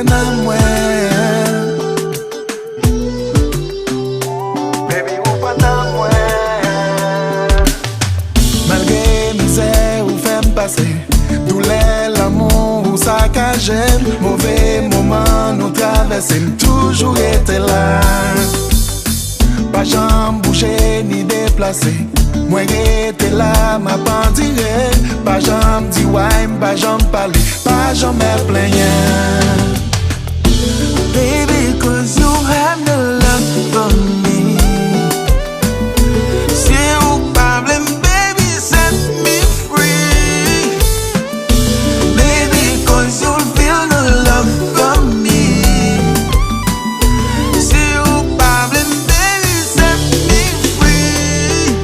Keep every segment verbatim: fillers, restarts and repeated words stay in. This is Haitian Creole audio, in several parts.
Nan mwen. Baby, ou pa nan mwen. Malgre mizè ou fè m pase, doulè lanmou ou sakaje m, move moman nou travèse, m toujou rete la. Pa janm bouje ni deplase. Mwen rete la, m ap andire. Pa janm di way, m pa janm pale, pa janm plenyen. Baby, 'cause you have no love for me. Si ou pa vle m, baby, set me free. Baby, 'cause you feel no love for me. Si ou pa vle m, baby, set me free.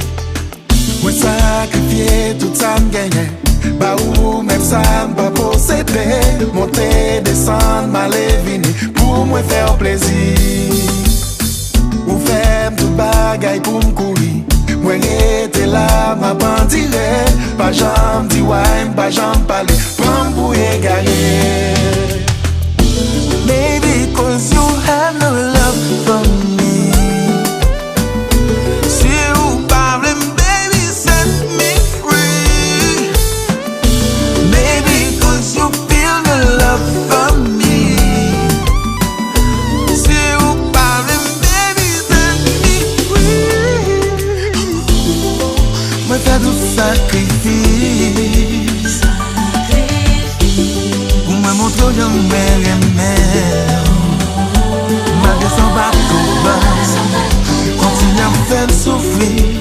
Mwen sakrifye tout sa m genyen, ba ou menm sa m pa posede. Monte desann, m ale vini, pou mwen fè w plezi. Ou fè m tout bagay pou m kouri. Mwen rete la, m ap andire. Pa janm di way, m pa janm pale, pran m pou egare. Maybe 'cause you have no love for me. Si ou pa vle m, baby, set me free. Maybe 'cause you feel no love for me. Si ou pa vle m, baby, set me free. Mwen fè tout sakrifis pou mwen montre w jan mwen renmen w. Malgre sa w pa tou baz, kontinye ap fè m soufri.